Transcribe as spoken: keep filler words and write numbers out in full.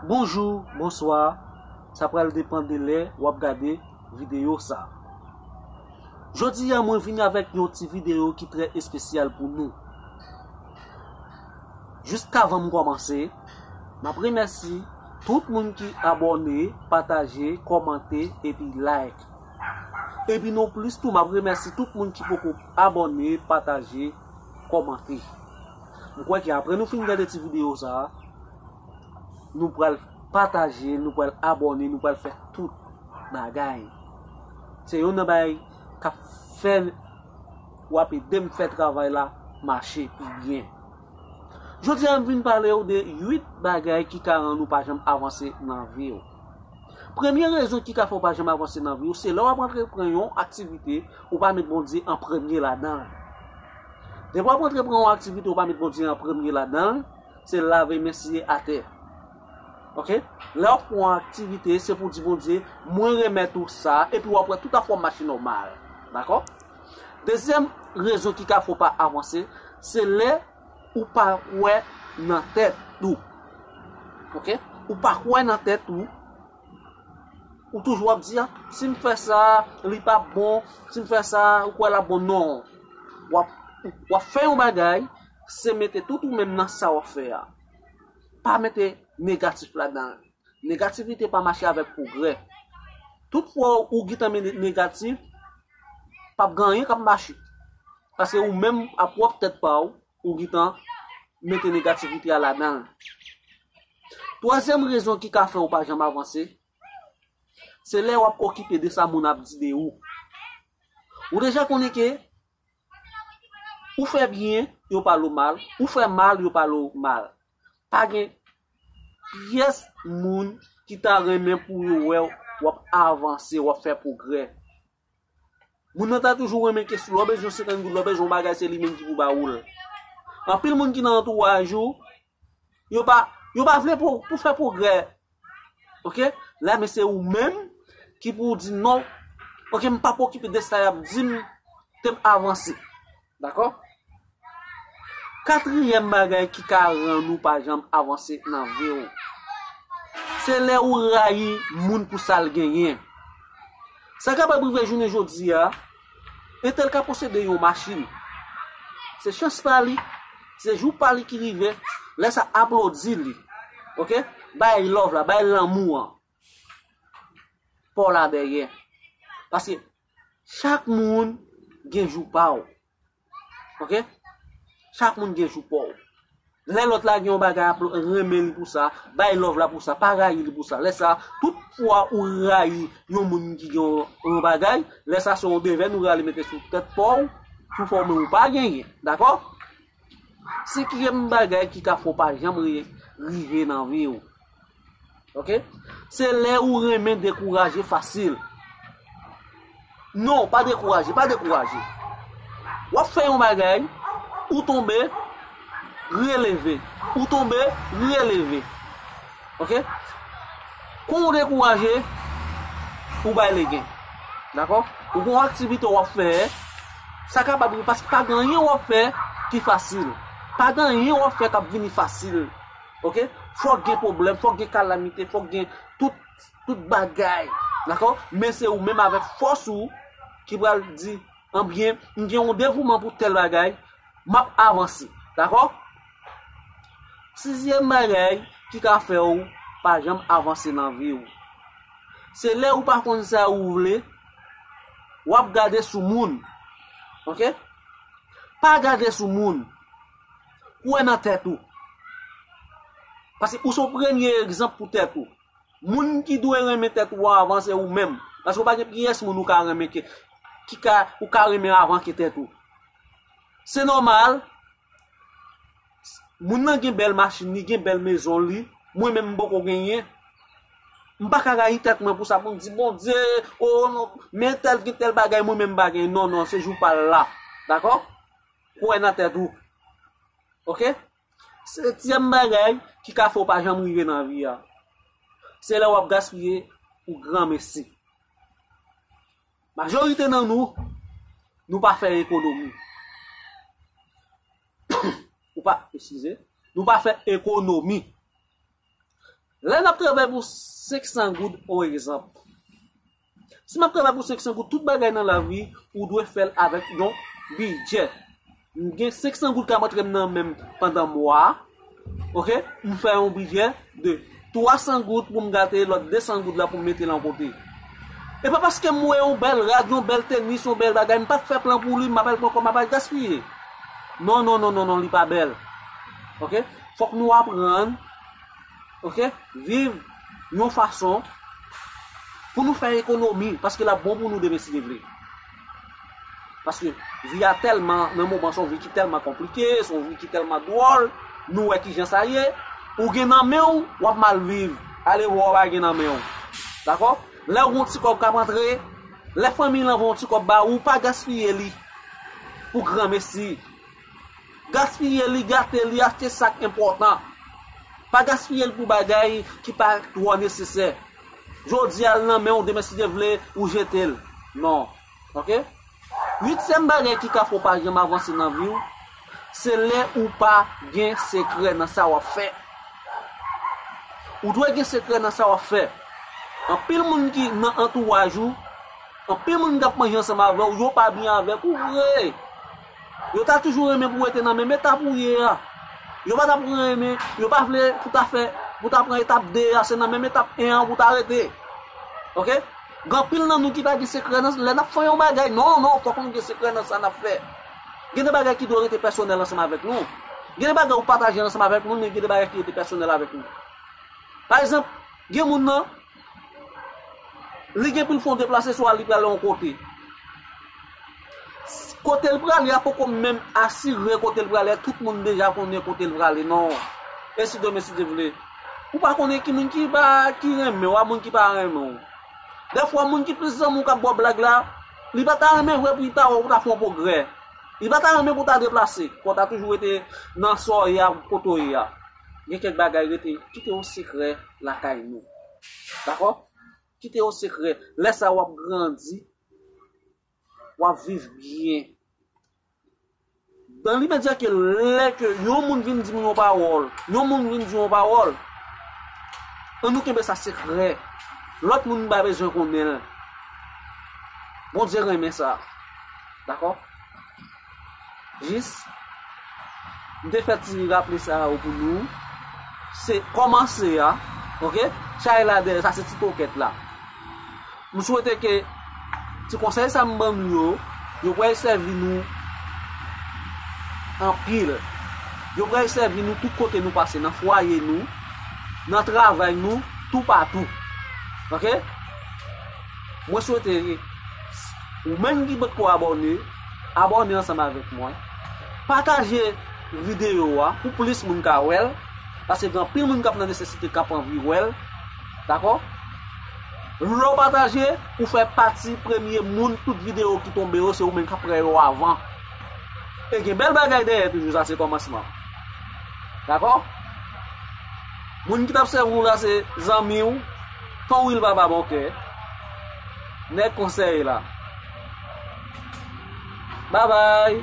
Bonjou, bonswa. Sa pral depann de lè w ap gade videyo sa. Jodi a, mwen vini avèk yon ti videyo ki trè espesyal pou nou. Jiskavan m kòmanse, m ap remèsye tout moun ki abòne, pataje, kòmante epi like. Epi non plis tou, m ap remèsye tout moun ki poko abòne, pataje, kòmante. M kwè ke apre nou fin gade ti videyo sa a, nou pral pataje, nou pral abòne, nou pral fè tout bagay. Se youn nan bagay k ap fè w ap ede m fè travay la mache pi byen. Jodi a, m vin pale w de uit bagay ki ka rann ou pa janm avanse nan vi w. Premye rezon ki ka fè w pa janm avanse nan vi w, se lè w ap antreprann yon aktivite, ou pa met Bondye an premye ladan l. Depi w ap antreprann yon aktivite, ou pa met Bondye an premye ladan l, se lave men siye atè. Oke? Lè w ap fè yon aktivite, se pou w di Bondye, mwen remèt ou sa, epi w ap wè tout afè w ap mache nòmal. Dakò? Dezyèm rezon ki ka fè w pa avanse, se lè ou pa kwè nan tèt ou. Oke? Ou pa kwè nan tèt ou. Ou toujou ap di, "Ah, si m fè sa, li p ap bon. Si m fè sa, ou kwè l ap bon." Non. W ap, w ap fè yon bagay, se mete tout ou menm nan sa w ap fè a. Pa mete negatif ladan l. Negativite pa mache avèk pwogrè. Tout fwa ou gentan mete negatif, p ap gen anyen k ap mache. Paske ou menm, a pwòp tèt pa w, ou gentan mete negativite a ladan l. Twazyèm rezon ki ka fè w pa janm avanse, se lè w ap okipe de sa moun ap di de ou. Ou deja konnen ke ou fè byen, yo pale w mal, ou fè mal, yo pale w mal. Pa gen pyès moun ki ta renmen pou yo wè w ap avanse, w ap fè pwogrè. Moun nan ta toujou renmen ke si lè w bezwen senkant goud, lè w bezwen yon bagay, se li menm ki pou ba ou l. Anpil moun ki nan antouraj ou, yo pa, yo pa vle pou, pou fè pwogrè. Oke? La, men se ou menm ki pou di non. Oke, m p ap okipe de sa y ap di m, te m avanse. Dakò? Katriyèm bagay ki ka rann ou pa janm avanse nan vi w, se lè ou rayi moun pou sa l genyen. Sa kapab rive jounen jodi a, entèl ka posede yon machin. Se chans pa li, se jou pa li ki rive, lè sa aplodi li. Oke? Bay love la, bay lanmou an. Pa w la dèyè. Paske chak moun gen jou pa w. Oke? Chak moun gen jou pa w. Lè lòt la gen yon bagay ap renmen li pou sa, bay love la pou sa, pa rayi li pou sa. Lè sa, tout fwa ou rayi yon moun ki gen yon, yon bagay, lè sa se yon devèn ou rale mete sou tèt pa w, pou fè w menm ou pa genyen. Dakò? Senkyèm bagay ki ka fè w pa janm ri-, rive nan vi w. Oke? Se lè ou renmen dekouraje fasil. Non, pa dekouraje, pa dekouraje. W ap fè yon bagay, ou tonbe, releve. Ou tonbe, releve. Oke? Kon ou dekouraje, ou bay legen. Dakò? Ou gon aktivite w ap fè, sa kapab rive paske pa gen anyen w ap fè ki fasil. Pa gen anyen w ap fè k ap vini fasil. Oke? Fòk gen pwoblèm, fòk gen kalamite, fòk gen tout, tout bagay. Dakò? Men se ou menm avèk fòs ou ki pral di, anbyen, m gen yon devouman pou tèl bagay, m ap avanse. Dakò? Sizyèm bagay ki ka fè w pa janm avanse nan vi w, se lè ou pa konn sa ou vle, w ap gade sou moun. Oke? Pa gade sou moun. Kwè nan tèt ou. Paske ou se yon premye egzanp pou tèt ou. Moun ki dwe renmen tèt ou an avan se ou menm. Paske ou pa gen pyès moun ou ka renmen ke, ki ka, ou ka renmen avan ke tèt ou. Se nòmal, moun nan gen bèl machin li, gen bèl mezon li, mwen menm m poko genyen. M pa ka rayi tèt mwen pou sa, pou m di, "Bondye, o, non, men tèl gen tèl bagay, mwen menm m pa genyen." Non, non, se jou pa l la. Dakò? Kwè nan tèt ou. Oke? Setyèm bagay ki ka fè w pa janm rive nan vi a, se lè w ap gaspiye ou granmesi. Majorite nan nou, nou pa fè ekonomi. Ou pa, eskize, nou pa fè ekonomi. Lè n ap travay pou senk san goud, on egzanp. Si m ap travay pou senk san goud, tout bagay nan lavi, ou dwe fè l avèk yon bidjè. M gen senk san goud k ap antre m nan men m pandan mwa a. Oke? M fè yon bidjè de twa san goud pou m gate lòt de san goud la pou m mete l yon kote. E pa paske m wè yon bèl rad, yon bèl tenis, yon bèl bagay, m pa t fè plan pou li, m ap al pran kòb, m ap al gaspiye. Non, non, non, non, non, li pa bèl. Oke? Fòk nou aprann, oke, viv yon fason pou nou fè ekonomi, paske l ap bon pou nou demen si Dye vle. Paske vi a tèlman, nan moman, se yon vi ki tèlman konplike, se yon vi ki tèlman dwòl, nou wè kijan sa ye, ou gen nan men w, w ap mal viv, ale wè w pa gen nan men w. Dakò? Lè w gen yon ti kòb k ap antre, lè fanmi lan voye yon ti kòb ba ou, pa gaspiye li pou granmesi. Gaspiye li, gate li, achte sa k enpòtan. Pa gaspiye l pou bagay ki pa twò nesesè. Jodi a, l nan men w, demen, si Dye vle, ou jete l. Non. Oke? Uityèm bagay ki ka fè w pa janm avanse nan vi w, se lè ou pa gen sekrè nan sa w ap fè. Ou dwe gen sekrè nan sa w ap fè. Anpil moun ki nan antouraj ou, anpil moun k ap manje ansanm avè w, yo pa byen avèk ou vre. Yo ta toujou renmen pou w rete nan menm etap ou ye a. Yo pa t ap renmen, yo pa vle pou ta fè, pou ta pran etap de a, se nan menm etap en an pou ta rete. Oke? Gen anpil nan nou ki pa gen sekrè nan lè n ap fè yon bagay. Non, non, fòk nou gen sekrè nan sa n ap fè. Gen de bagay ki dwe rete pèsonèl ansanm avèk nou. Gen de bagay ou pataje ansanm avèk moun, men gen de bagay ki rete pèsonèl avèk nou. Pa egzanp, gen moun nan, li gen pou l fè yon deplase, swa li prale yon kote. Kote l prale a poko menm asire kote l prale a, tout moun deja konnen kote l prale, non. E si demen, si Dye vle, ou pa konnen ki moun ki pa, ki renmen w, a moun ki pa renmen w. Dèfwa, moun ki plis zanmi w k ap ba w blag la, li pa ta renmen vre pou li ta wè w pou ta fè yon pwogrè. Li pa ta renmen pou w ta deplase, pou w ta toujou rete nan sa w ye a, kote w ye a. Gen kèk bagay rete, kite yo sekrè lakay nou. Dakò? Kite yo sekrè. Lè sa w ap grandi, w ap viv byen. Dan limedya ke lè ke yon moun vin di m yon pawòl, yon moun vin di yon pawòl, ann nou kenbe sa sekrè. Lòt moun pa bezwen konnen l. Bondye renmen sa. Dakò? Jis, m te fè ti raple sa yo pou nou. Se kòmanse a, oke? Chay la dèyè, sa se ti tokèt la. M swete ke ti konsèy sa m ban nou yo, yo pral sèvi nou anpil. Yo pral sèvi nou tout kote nou pase, nan fwaye nou, nan travay nou, toupatou. Oke? Mwen swete ou menm ki potko abòne, abòne ansanm avèk mwen. Pataje videyo a pou plis moun ka wè l, paske gen anpil moun k ap nan nesesite k ap anvi wè l. Dakò? Lè w pataje, ou fè pati premye moun tout videyo ki tonbe yo, se ou menm k ap wè yo avan. E gen bèl bagay dèyè toujou, sa se kòmansman. Dakò? Moun ki t ap sèvi w la se zanmi w, Ton Wil Papa Bon Kè. Nèg konsèy la. Babay.